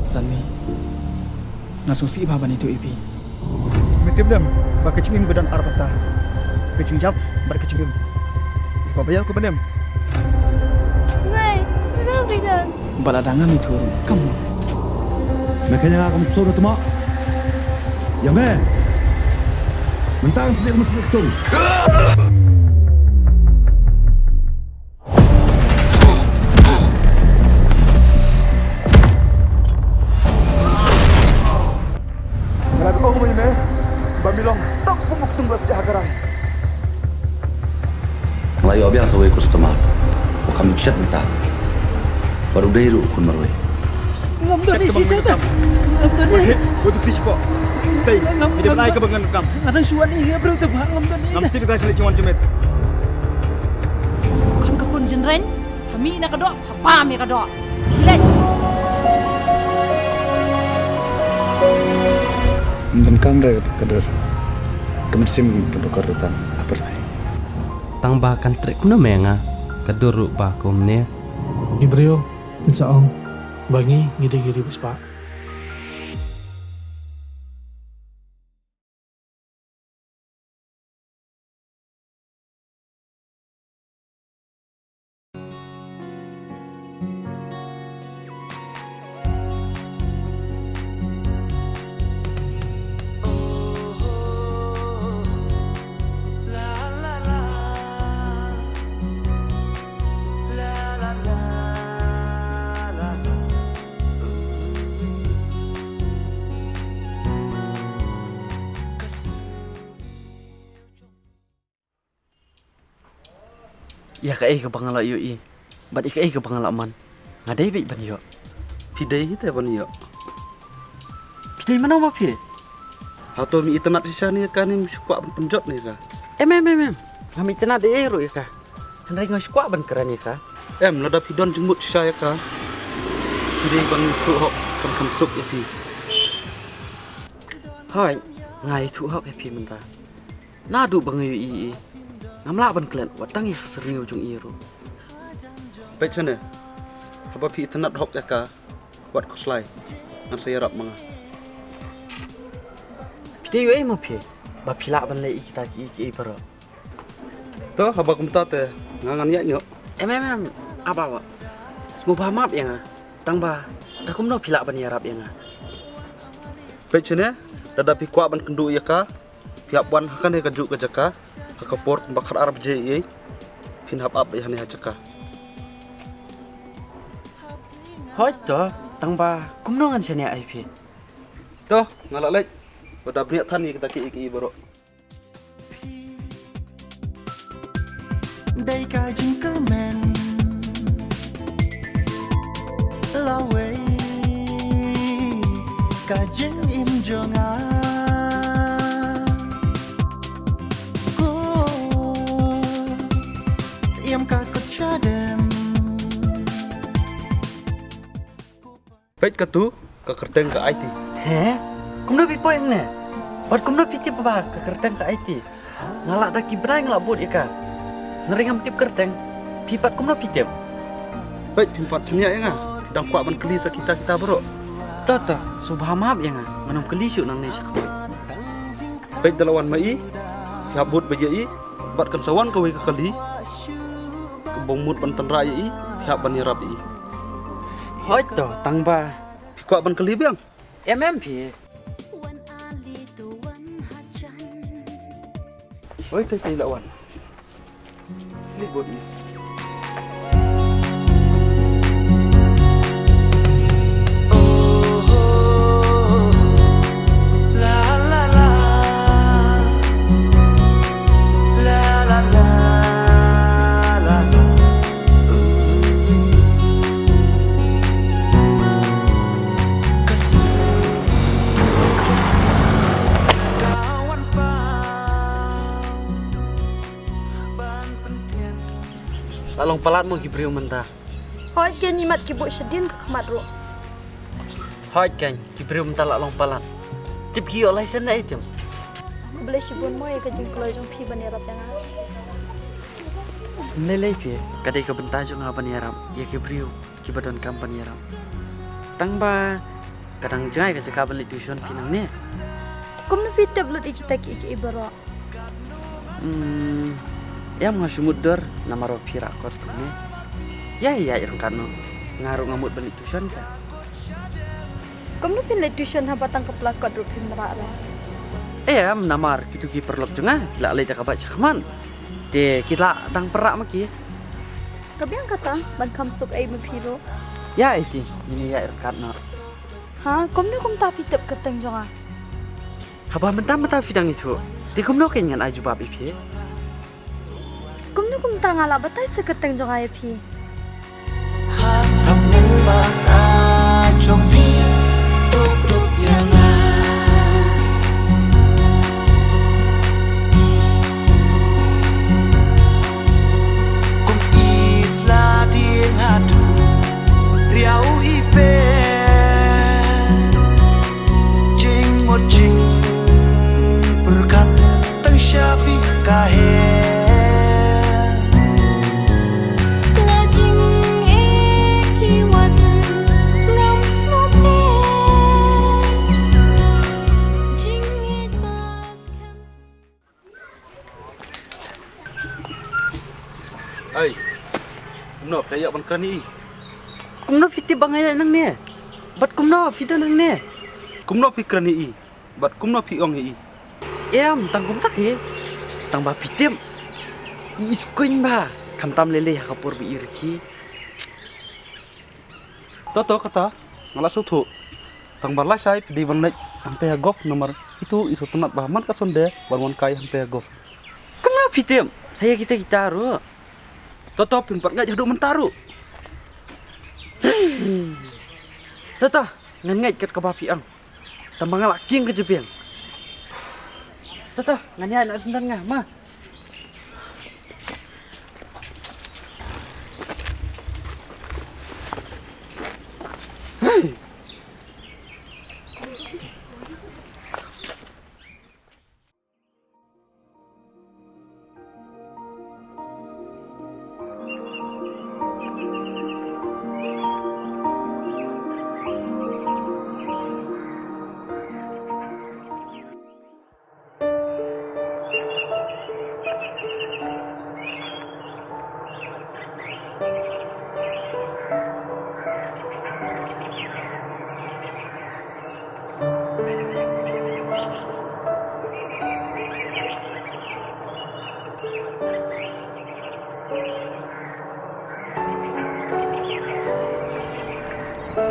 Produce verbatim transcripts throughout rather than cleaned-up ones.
Sanmi, nga sngewsih bha ban ïathuh ïa phi. Me tip lem ba ka jingim ka don ar bynta, ka jingjop bad ka jingim. Ko ba ïa ko ba nem. Ngai, ngai bidan. Ba la dang ngam ïathuh ruh kam. Me kane nga kam sura tuma. Ïa me. Mentang sini mesti tung. Nga la ong ïa me ba me long tang pumuk tung bas ïa ka rai. Nga la ïoh biang sa wei customer. Ba kham shet mynta. Bad u dei ruh u khun marwei. Ngam don ïa shisha ta. Ngam don ïa. Wei tu pis ko. Sei. Ngam don ïa ka ba ngan kam. Nga dang shuwa ïa briew te ba ngam don ïa. Ngam tip ka shlei jingwan jingmet. Khun ka khun jynreng. Ha mih na ka doh, ha bam ïa ka doh. Khie leit. Ym donkam re ka dur. Ka mynsiem ka ba kordor tang ha pyrthei. Tang ba kan treh kumno me nga ka dur ruh ba kumne. Ki briew kin sa ong ba ngi ngi dei ki riewspah. Ïa kaei kaba nga la ïohi bad ïa kaei kaba nga la man, nga dei beit ban ïoh. Phi dei hi te ban ïoh. Phi dei mano ma phi? Hato me itynnad shisha ne ïa ka, ne me shu kwah ban pynjot ne ïa ka? Em, em, em, em. Ngam itynnad ei ei ruh ïa ka. Hynrei nga shu kwah ban kren ïa ka. Em, lada phi don jingmut shisha ïa ka, phi dei ban ïathuh hok, kan kham suk ïa phi. Hooid, nga ïathuh hok ïa phi mynta. Naduh ba nga ïohi i, ngam lah ban klet wat tang ïa ka syrngiew jong i ruh. Peit shane, haba phi itynnad hok ïa ka, wat khuslai, ngan sa ïarap ma nga. Phi te ïohi mo phi, ba phi lah ban leh ïa kita kiei kiei baroh. To, haba kumta te nga ngan ïaid noh. Em, em, em, ap, ap, ap. Sngewbha map ïa nga. Tang ba da kumno phi lah ban ïarap ïa nga? Peit shane, lada phi kwah ban kynduh ïa ka, phi hap wan ha kane kajuh ka jaka ha ka por kumba khatar baje ei ei, phin hap ap ïa hane ha jaka. Hooid to, tang ba kumno ngan shaniah ïa phi? To, nga la leit. Ba da bniah than ïa kita kiei kiei baroh. Dei ka jingkyrmen lawei ka jingim jong nga. Ko siem ka kut shadem. Peit katu, ka kyrteng ka aiti. He? Kumno phi poi hangne? Bad kumno phi tip ba ka kyrteng ka aiti? Nga lah da ki bnai nga lah bud ïa ka. Hynrei ngam tip kyrteng. Phi pat kumno phi tip? Peit, phim pat shaniah ïa nga. Dang kwah ban kylli sa kita kita baroh. To to, sngewbha map ïa nga. Ngan ym kylli shuh nangne shakhmat. Peit, da la wan ma i, phi hap bud beit ïa i, bad kan sa wan kawei ka kali kaba mut ban tynrah ïa i, phi hap ban ïarap ïa i. Hooid to, tang ba. Phi kwah ban kylli biang? Em, em phi. Hooid, te te la wan. Kylli bud i. La long palat mo ki briew mynta. Hooid, kein imat ki buh shadien ka khmat ruh. Hooid kein, ki briew mynta la long palat. Tip ki ïoh license na i tim. Khublei shibun mo ïa ka jingkloi jong phi ban ïarap ïa nga. Ym lei lei phi, ka dei ka bynta jong nga ban ïarap ïa ki briew kiba donkam ban ïarap. Tang ba Ka dang jngai ka jaka ban leit tuition phi nangne. Kumno phi tip lut ïa kita kiei kiei baroh? Hmm, em, nga shu mutdur namar ba phi rah kot kumne. Ïa, ïa, ïa, ryngkat noh. Nga ruh nga mut ban leit tuition ka. Kumno phin leit tuition haba tang ka pla kot ruh phim rah re? Em, namar kitu ki paralok jong nga ki la leit da ka bike shakhmat. Te ki la dang pyrah ma ki. Ka biang kata, ban kham suk ei ma phi ruh. Ïa, iti, ngin ïa ryngkat noh. Ha, kumno kumta phi tip kyrteng jong nga? Haba mynta mynta phi dang ithuh, te kumno kein ngan ai jubab ïa phi? Kumno kumta nga lah batai sa kyrteng jong nga ïa phi? Ha, thap nang ba sa jong phi, tup tup ïa nga. Kum isla ding haduh riaw i pe. Jingmut jingpyrkhat tang sha phi ka he. La jingeh ki wan ngam sngewthuh. Jingeh bas kan. Ai. Kumno phi ïa ban kren ïa i? Kumno phi tip ba nga ïa nangne? Bad kumno phi don nangne? Kumno phi kren ïa i? Bad kumno phi ong ïa i? Em, tang kumta hi. Tang ba phi tip. I skuin ba. Khamtam lele ha ka por ba i rikhi. To to kata, nga la sngewthuh. Tang ba lashai phi dei ban leit hangtei ha golf namar itu i sngewtynnat ba man ka Sunday ban wan kai hangtei ha golf. Kumno phi tip? Sa ïa kita kita ruh. To to phin pat ngeit haduh mynta ruh. To to, ngan ngeit kat kaba phi ong. Tang ba nga la kieng ka jingbiang. To to, ngan ïaid noh shen nga, ma.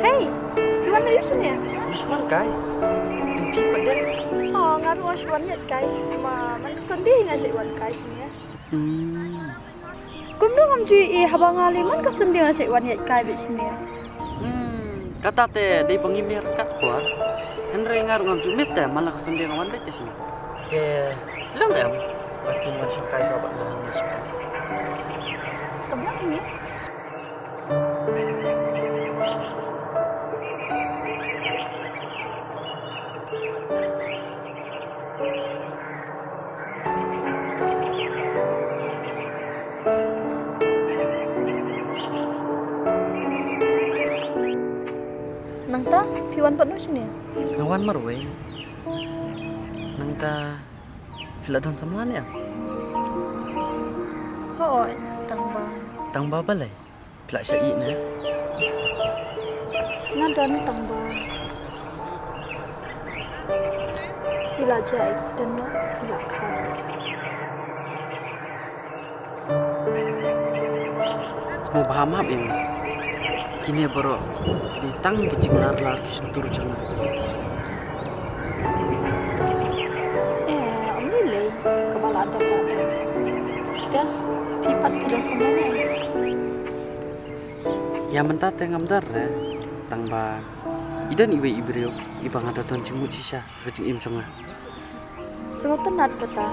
Hei, phi wan da ïa u shane? Nga shu wan kai. Em, phi pat de? Oh, nga ruh nga shu wan ïaid kai. Ma, man ka Sunday nga shu wan kai shane. Hmm. Kumno ngam ju ïohi haba nga lei man ka Sunday nga shu wan ïaid kai beit shane. Hmm, kata te dei ba ngim ïa ryngkat por. Hynrei nga ruh ngam ju miss te man la ka Sunday nga wan beit te shane. Te long em ba phin wan shong kai shuwa bad nga hangne shipang. Ka biang hangne. Nangta phi wan pat noh shane? Nga wan marwei. Nangta phi la don samla ne em? Hooid, tang ba. Tang ba balei? Phi la shah ïeh ne? Nga don tang ba i la jia accident noh, i la kha. Sngewbha map ïa nga. Kine baroh ki dei tang ki jinglar lar ki shyntur jong nga. Eh, ym lei lei, kaba la dep la dep. Te phi pat phi don samla ne? Ïa mynta te ngam don re, tang ba i don iwei i briew iba nga da don jingmut shisha ha ka jingim jong nga. Sngewtynnat kata.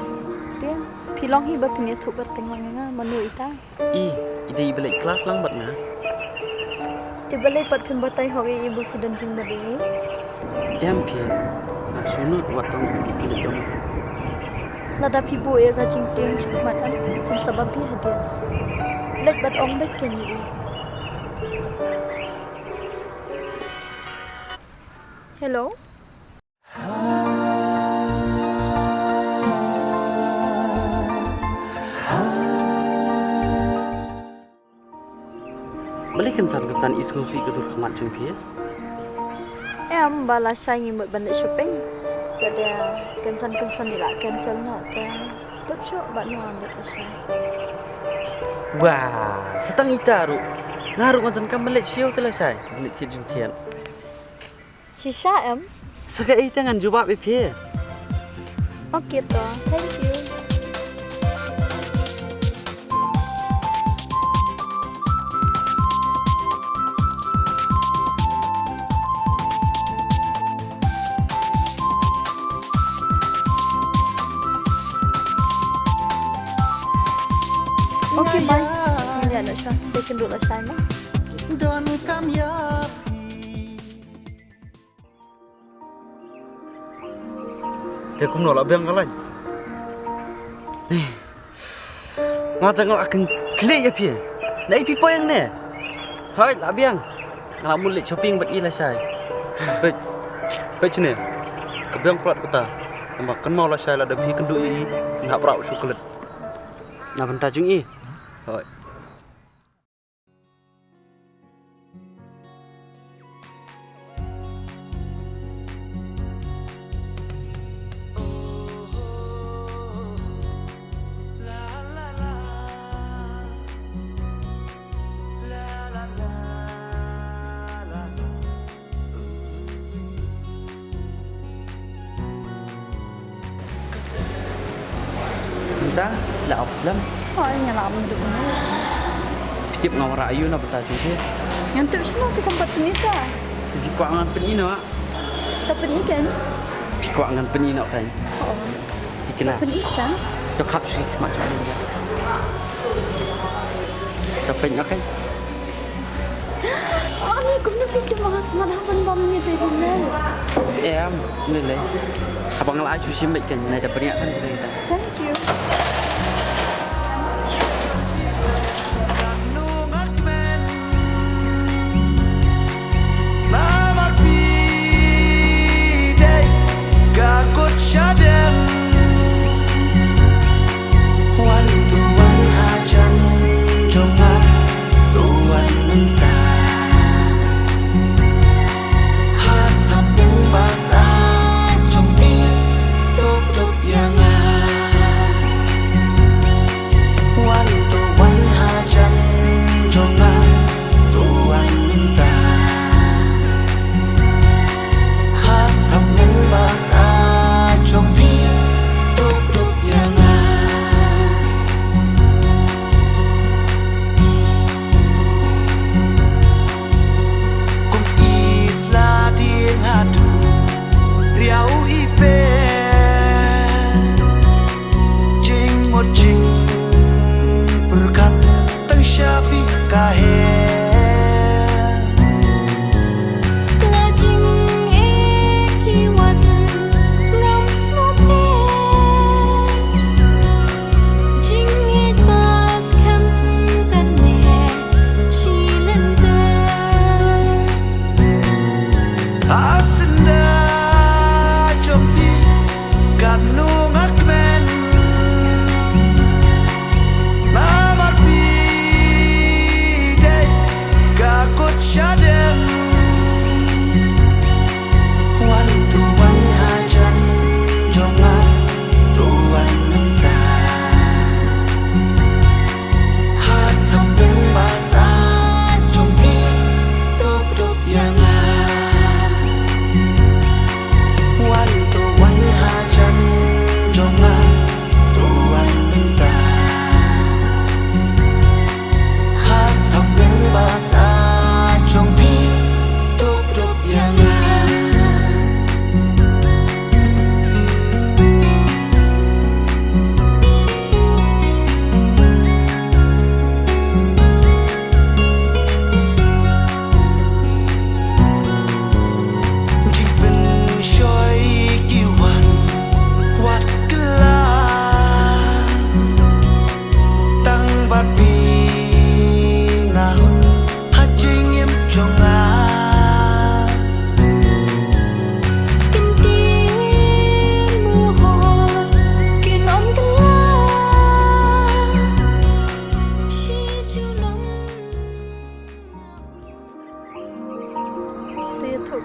Te phi long hi ba phin ïathuh kyrteng lang ïa nga, mano ita? I, i dei iba leit klas lang bad nga. Te balei pat phim batai hok ïa i ba phi don jingmut ïa i? Em phi, ngam sngewnud wat tang iba leit ong. Lada phi buh ïa ka jingtieng shakhmat em, phin sa babe hadien. Leit bad ong beit kein ïa i. Hello? Balei kynsan kynsan i sngewsih ka dur khmat jong phi? Em, ba lashai ngi mut ban leit shopping. Te da kynsan kynsan i la cancel noh te. Tip shuh ba nang leit lashai. Wah, sa tang ita ruh. Nga ruh ngan donkam ban leit sha ïew te lashai. Ban leit thied jingthied. Shisha em? Sa kaei te ngan jubab ïa phi. Okay to, thank you. Okay, bye. Ngan ïa leit sha, sa kynduh lashai ma. Don kam ïa phi. Te kumno la biang ka lain? Eh. Nga tang la kynkhlieh ïa phi. Naei phi poi hangne? Hoi la biang. Nga la mut leit shopping bad i lashai. Peit. Peit shane. Ka biang palat kata. Namar kynmaw lashai lada phi kynduh ïa i phin hap rah u chocolate. Na bynta jong i. Hoi. Mynta la ap slem. Oh, nga la ap mynta. Phi tip nga wanrah aïu na bynta jong phi? Ngan tip shano, phi kam pat pyni ta. Phi kwah ngan pyni noh? Ka pyni kan? Phi kwah ngan pyni noh kan? Oh. Phi kena. Pyni sa? To khap shuh khmat shuh. To pyni noh kan? Ani kumno phi tip ma nga smat haba nga bam ïa baby mel. Em, ngi lei. Haba nga la ai shu shim beit kan, nai da bniah kan kita. Thank you. Namar phi dei ka kut shadem. Wan to wan hajan jong nga, to wan mynta. Ha thap teng ba sah jong phi, to pdot ïa nga.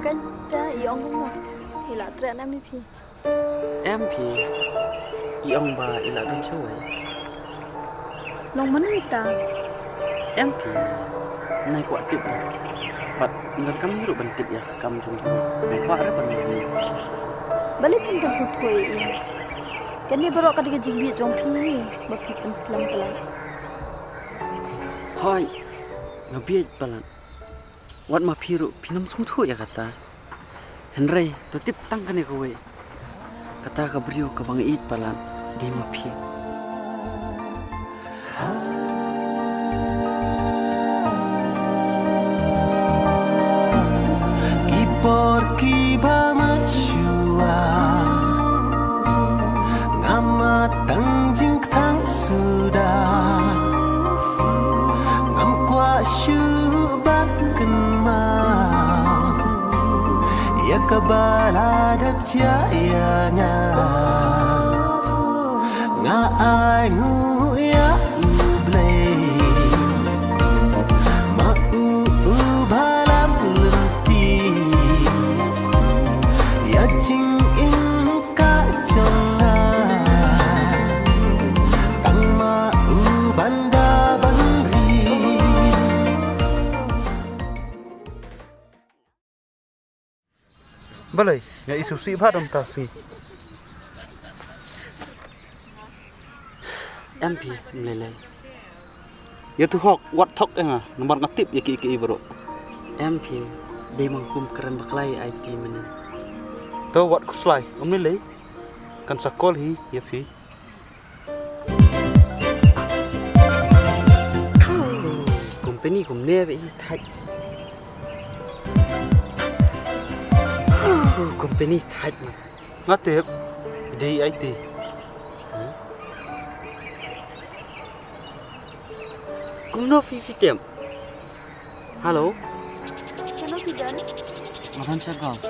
Kan ta i ong mo. I la treh na mi phi. Em phi. I ong ba i la don shawei. Long mano ita? Em phi. Nai kwah tip. Pat ngan kam hi ruh ban tip ïa ka kam jong ki. Ngan kwah ruh ban. Balei phin kan sngewthuh ïa i? Kane baroh ka dei ka jingbit jong phi ba phi pynslem palat. Hoi. Nga bieit palat. Wat ma phi ruh phin ym sngewthuh ïa kata. Hynrei to tip tang kane kawei. Kata ka briew kaba nga ïeit palat dei ma phi. Ki por kiba mynshuwa ngam ïa tang jingthrang suda. Ngam kwah shuh ban kynmaw ïa kaba la dep jia ïa nga. Nga ai nguh ïa U Blei ma u uba lam lynti ïa jingim ka jong nga. Tang ma u ban da ban ri. Balei nga i sngewsih bha dang ta sngi. Em phi, ym lei lei. Ïa tu hok wat thok ïa nga namar nga tip ïa ki ki baroh. Em phi, dei ma nga kum kren bakla ïa aiti mynnin. To wat khuslai, ym lei lei. Kan sa call hi ïa phi. Company kumne ba i thait. Company thait ma. Nga tip dei I T. Kumno phi phi tip? Hello. Shano phi don? Nga don sha golf.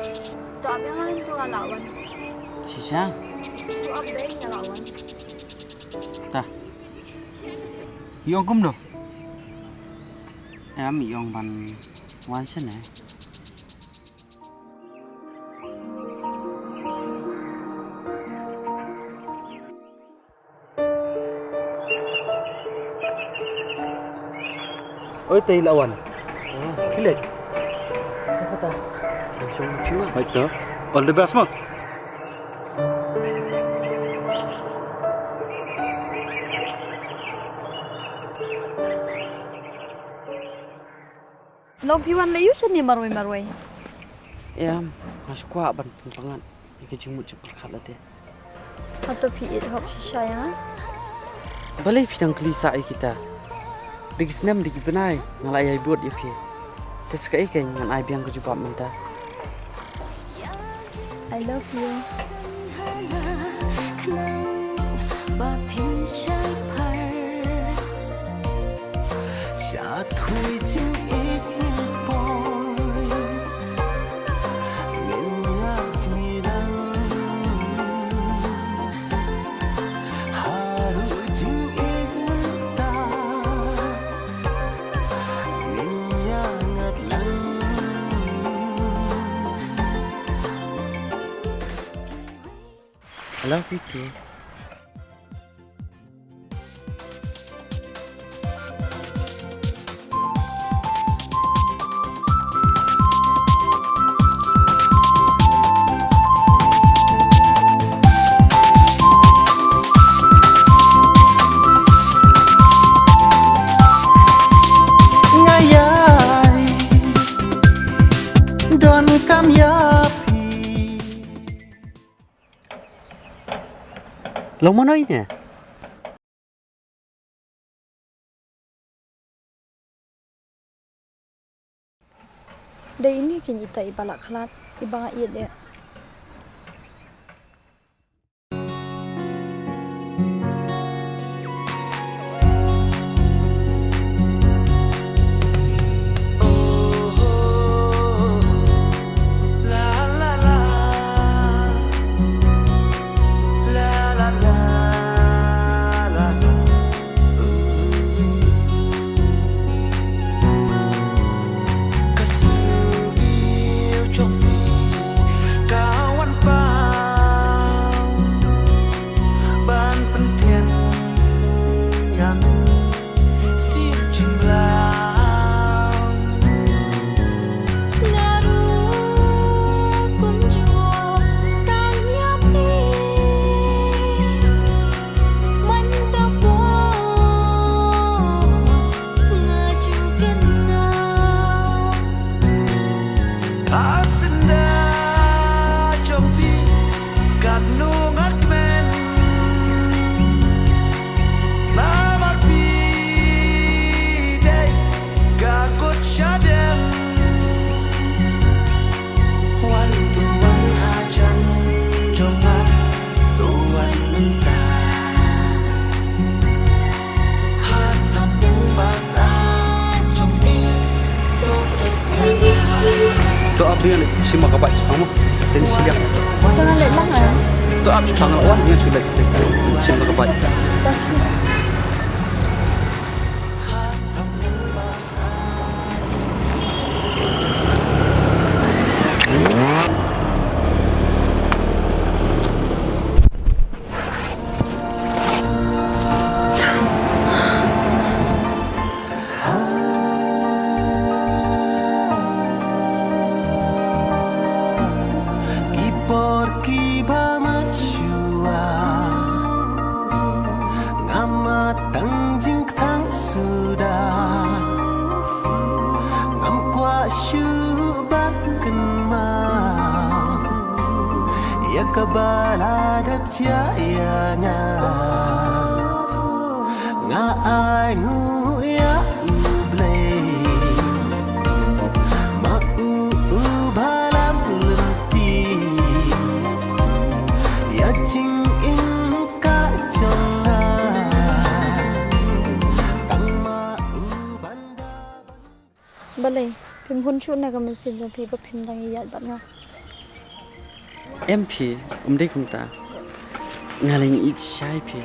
To ap ïa nga, to nga la wan. Shisha? Shu ap beit nga la wan. Ta. I ong kumno? Em, i ong ban wan shane. Oi, te i la wan. Khilek. Kata kata. Langsung kena. Baik tu. All the best, ma. Long phi wan leh ïa u shane marwei marwei. Em, nga shu kwah ban pynpyngngad ïa ka jingmut jingpyrkhat lade. Hato phi ïeit hok shisha ïa nga? Balei phi dang kylli sa ïa kita? Da ki snem da ki bnai nga la ïai bud ïa phi. Te sa kaei kein ngan ai biang ka jubab mynta. I love you. Sha thui jingïeit poi. Ngin ïa jingïalang. Haduh jingïeit mynta. Ngin ïa ngat lang. I love you too. Nga ïai donkam ïa phi. Long mano ine? Dei ine kein ita iba la khlad, iba nga ïeit ïa. A syndah jong phi katno nga kmen, namar phi dei ka kut shadem. Wan to wan hajan jong nga, to wan mynta. To ap ïa sima ka bike sipang mo. Ten siliang. To ap sipang la wan ïa shu leh. Sima ka bike. Ki por kiba mynshuwa, ngam mat tang jingkthang suda. Ngam kwah shuh ban kynmaw ïa kaba la dep jia ïa nga. Nga ainguh ïa U Blei, ma u uba lam lynti ïa jingim ka jong nga. Tang ma u ban da ban. Balei phim hun shuh na ka mynsiem jong phi ba phin dang ïaid bad nga? Em phi, um dei kumta. Nga la ïeit shai phi.